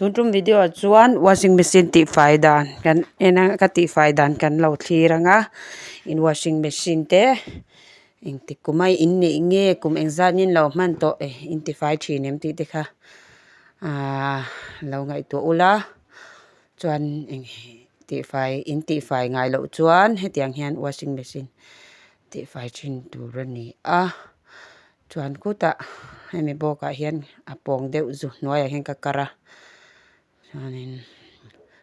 Tun tum video ah chuan washing machine tih fai dan kan en a ka tih fai dan kan lo thlir ang a in washing machine te engtik kum a in neih nge kum engzat in lo hman tawh eh in ti fai thin em tih te kha ahh lo ngaihtuah ula chuan eng tih fai in tih fai ngai loh chuan hetiang hian washing machine tih fai thin tur a ni a. Chuan kutah hemi bawkah hian a pawng deuh zu hnuaiah hian ka kar a chuanin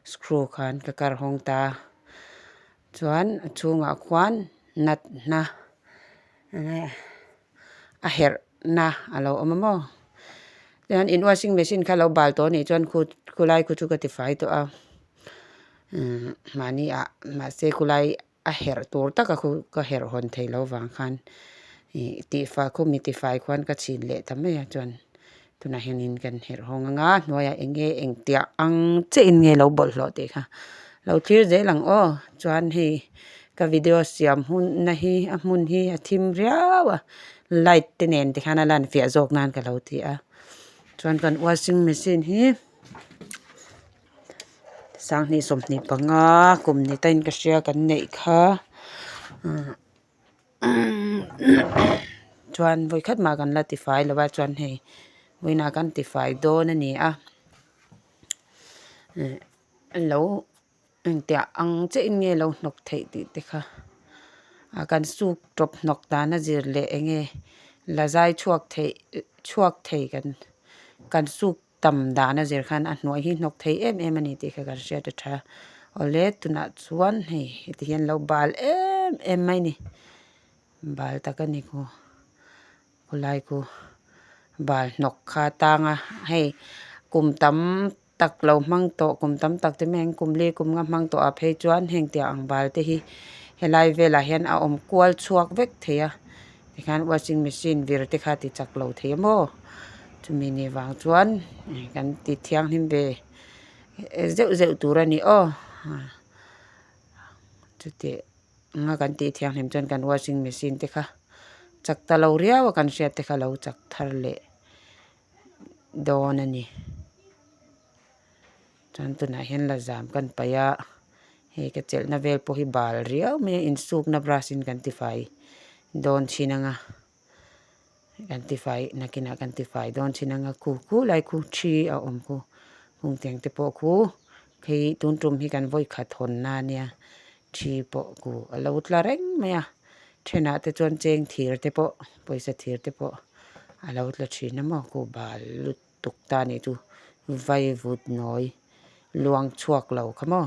screw khan ka kar hawng ta a chuan a chhungah khuan natna a herh na a lo awm a maw chuan in washing machine kha lo bal tawh a nih chuan khu khulai khu chu ka tifai tawh a umm mahni ah mahse khulai. A herh tur taka khu ka herh hawn theih loh vang khan ih tihfai khu mi tifai khuan ka chhin leh ta mai a chuan tunah hianin kan herh hawng ang a hnuaiah eng nge engtiah ang chiah in nge lo bawlhhlawh tih kha lo thlir zel ang aw chuan hei ka video siam hun na hi a hmun hi a thim riau a light te nen te khan a lan fiah zawk nan ka lo ti a chuan kan washing machine hi. Sanghnih 25 kum ni tain ka hria kan neih kha chuan vawikhat mah kan la tifai lo a chuan hei vawiinah kan tifai dawn a ni a lo engtiah ang chiah in nge lo hnawk theih tih te kha a kan suk tawp hnawk dan a zir leh eng nge la zai chhuak theih chhuak thei kan kan suk. Tam dan a zir khan a hnuai hi hnawk thei em em a ni tih kha kan hriat a tha. Awle tunah chuan hei heti hian lo bal em em mai a ni. Bal tak a ni khu khulai khu bal hnawk kha tang a hei kum tam tak lo hmang tawh kum tam tak te mai ang kum li kum nga hmang tawh ah phei chuan heng tiang ang bal te hi helai velah hian a awm kual chhuak vek thei a. Tikhian washing machine vir te kha ti chak lo thei a maw chumi ni vang chuan kan ti thianghlim ve zeuh zeuh tur a ni aw chuti anga kan tih thianghlim chuan kan washing machine te kha chak ta lo riau a kan hriat te kha lo chak thar leh dawn a ni. Chuan tunah hian la zam kan paih a hei ka chelhna vel pawh hi bal riau mai a insukna brush in kan tifai dawn thin ang a kan tifai nakinah kan tifai dawn thin ang a khu khu lai khu thi a awm khu hung tiang te pawh khu hei tun tum hi kan vawi khat hawn na ania thi pawh khu a lo tla reng mai a thenah te chuan cheng thir te pawh pawisa thir te pawh a lo tla thin a maw khu bal lut. Tuk ta nih chu vaivut nawi luang chhuak lo kha maw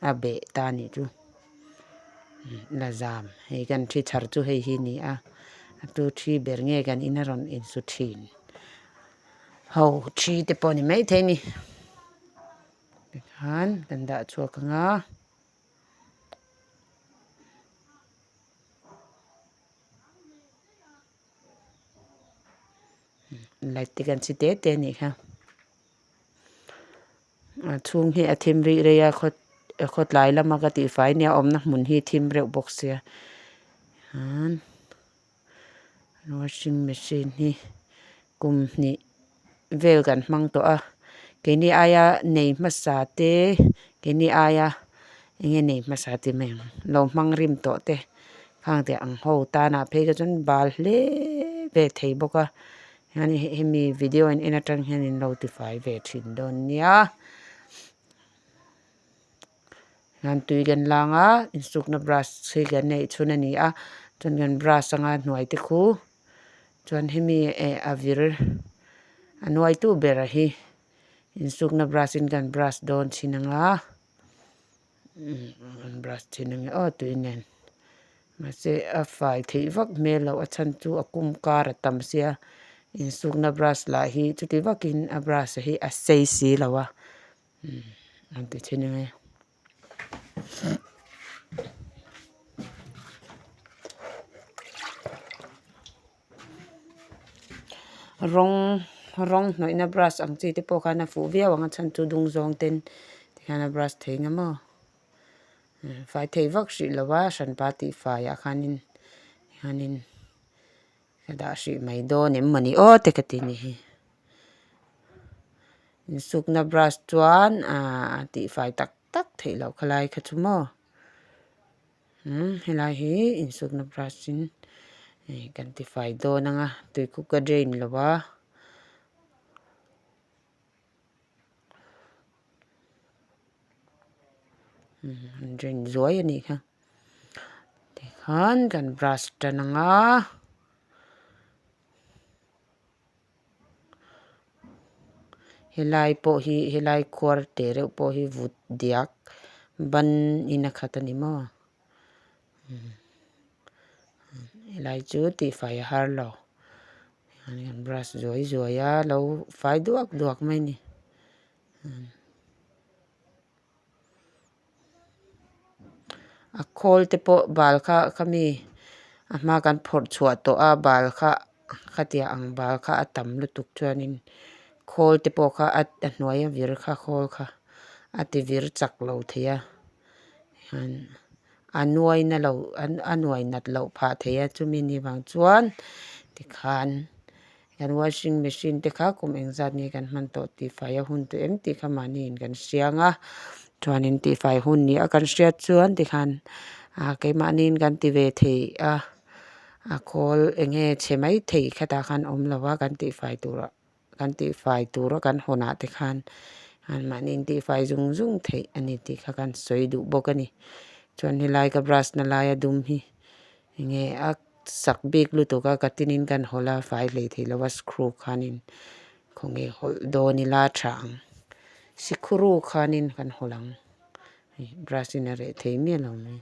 a beh ta nih chu la zam hei kan thi chhar chu hei hi ni a a tu thi ber nge kan in a rawn insu thin ho thi te pawh a ni maithei a ni tikhan kan dah chhuak ang a. Light te kan chhi te te a nih kha a chhung hi a thim rih rei a khaw khawtlai lama ka tihfai nia awmna hmun hi thim reuh bawk sia chuan washing machine hi kum hnih vel kan hmang tawh a keini aia nei hmasa te keini aia eng nge nei hmasa tih mai ang lo hmang rim tawh te khang te ang ho tanah phei kha chuan bal hle ve thei bawk a hian hemi video in en atang hian in lo tifai ve thin dawn nia hian tui kan lang a insukna brush hi kan neih chhun a ni a chuan kan brush anga hnuai te khu. Chuan hemi eh a vir a nuaitu ber a hi insukna brush in kan brush dawn thin ang a kan brush thin ang e aw tui nen mahse a fai theih vak hmel loh a chhan chu a kum kar a tam sia insukna brush lah hi chuti vakin a brush hi a sei si lo a an ti thin ang e. Rawng rawng hnawihna brush ang chi te pawh khan a fuh viau ang a chhan chu dung zawng ten tikhian a brush thei nga maw fai thei vak hrih lo a hranpa tih faiah khanin hianin ka dah hrih mai dawn em mawni aw te ka ti ni hi. Insukna brush chuan aaa a tihfai tak tak theih loh khalai kha chu maw umm helai hi insukna brush in ih kan tifai dawn ang a tui khu ka drain lo a. An drain zuai a nih kha tikhan kan brush tan ang a. Helai pawh hi helai khuar teh reuh pawh hi vut diak ban in a khat a ni maw helai chu tihfai a har lo an brush zuai zuai a lo fai duak duak mai a ni. A khawl te pawh bal kha khami a hma kan phawrh chhuah tawh a bal kha khatia ang bal kha a tam lutuk chuanin khawl te pawh kha a hnuai a vir kha khawl kha a ti vir chak lo thei a hian a nuai na lo a nuai nat loh phah thei a chumi ni vang chuan tikhan. Kan washing machine te kha kum engzat nge kan hman tawh tihfai a hun tawh em tih kha mahni in kan hriang a chuanin tihfai hun ni a kan hriat chuan tikhan ah keimahni in kan ti ve thei a a khawl eng nge chhe mai thei khatah khan awm lo a kan tihfai turah kan tihfai tura kan hawn ah te khan mahni in tihfai zung zung theih a ni tih kha kan sawi duh bawk a ni chuan helai ka brush na laia dum hi eng nge a. Sak bik lutuk a ka tinin kan hawlh a fai hlei thei lo a screw khanin khawnge hawlh dawn ila a tha ang sikuru khanin kan hawlh ang hei brush in a reh thei miah lo mai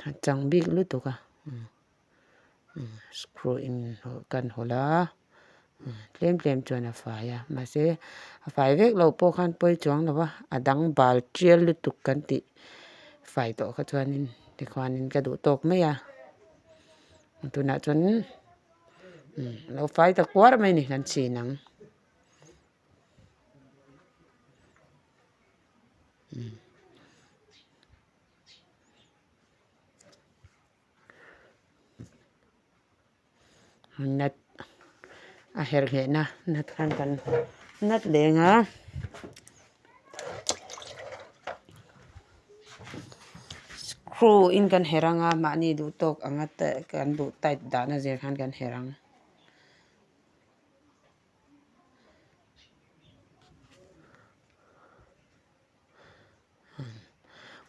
a chang bik lutuk a screw in kan hawlh a tlem tlem chuan a fai a mahse a fai vek loh pawh khan pawi chuang lo va a dang bal tial lutuk kan tih fai tawh kha chuanin tikhuanin ka duh tawk mai a tunah chuan lo fai ta kuar mai a ni kan chhin ang. Nut a herh hlehna nut khan kan nut leng a screw in kan herh anga mahni duh tawk anga kan duh tight dahna zir khan kan herh ang.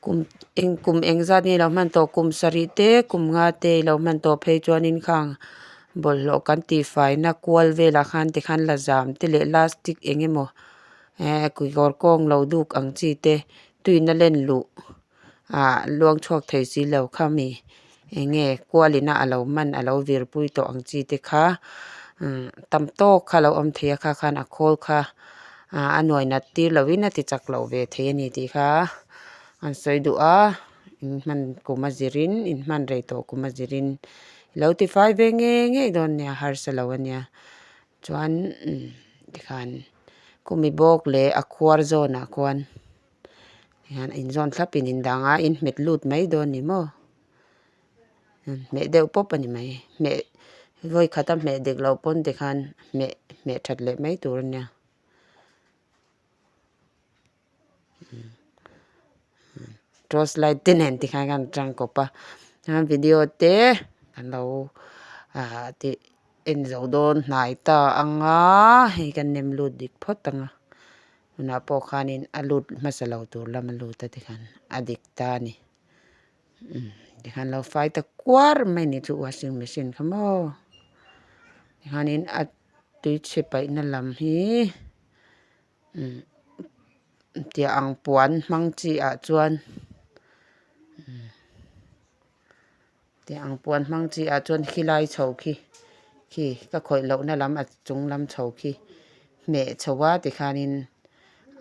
Kum eng kum eng zat nge ilo hman tawh kum sarih te kum nga te ilo hman tawh phei chuanin khang bawlhhlawh kan tihfaina kual velah khan tikhan la zam te leh lastic eng emaw eh kekawr kawng lo duk ang chi te tuina len luh ah luang chhuak thei si lo kha mi eng nge kualina a lo man a lo vir pui tawh ang chi te kha tam tawk kha a lo awm thei a kha khan a khawl kha ah a nuai nat tir lo in a ti chak loh ve thei a ni tih kha an sawi duh a in hman kum a zir in in hman rei tawh kum a zir in ilo ti fai ve ngei ngei dawn nia harsa lo a nia chuan tikhan khumi bawk leh a khuar zawnah khuan. Hian in zawn thlap in in dang a in hmet lut mai dawn ni maw hmeh deuh pawp a ni mai hmeh vawi khat a hmeh dik loh pawn tikhan hmeh hmeh that leh mai tur a nia torch light te nen tikhan kan tangkawp a chuan video te kan lo ah tih en zo dawn hnai ta ang a hei kan nem lut dik phawt ang a. Tunah pawh khanin a lut hmasa lo tur lam a lut a tikhan a dik ta a ni. Umm tikhan lo fai ta kuar mai ni chu washing machine kha maw. Tikhanin a tui chhe paihna lam hi umm tiah ang puan hmang chi ah chuan umm. Tih ang puan hmang chi ah chuan khilai chho khi khi ka khawih lohna lam a chung lam chho khi hmeh chho a tikhanin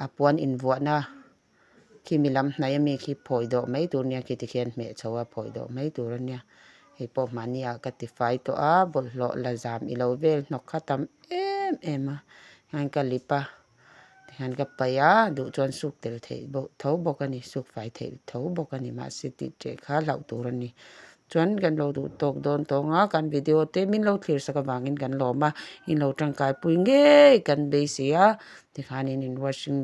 a puan invuahna khi mi lam hnaih ami khi phawi dawh mai tur nia khi tikhian hmeh chho a phawi dawh mai tur a nia hei pawh mahni ah ka tifai tawh a bawlhhlawh la zam ilo vel hnawk kha tam em em a hian ka lip a. Tikhian ka paih a, duh chuan suk tel theih bawk tho bawk a ni, suk fai theih tho bawk a ni mahse tih ṭeh kha hlauh tur a ni. Chuan kan lo duh tawk dawn tawng a, kan video te min lo thlir sak avangin kan lawm a, in lo tangkai pui ngei kan beisei a, tikhanin in washing machine.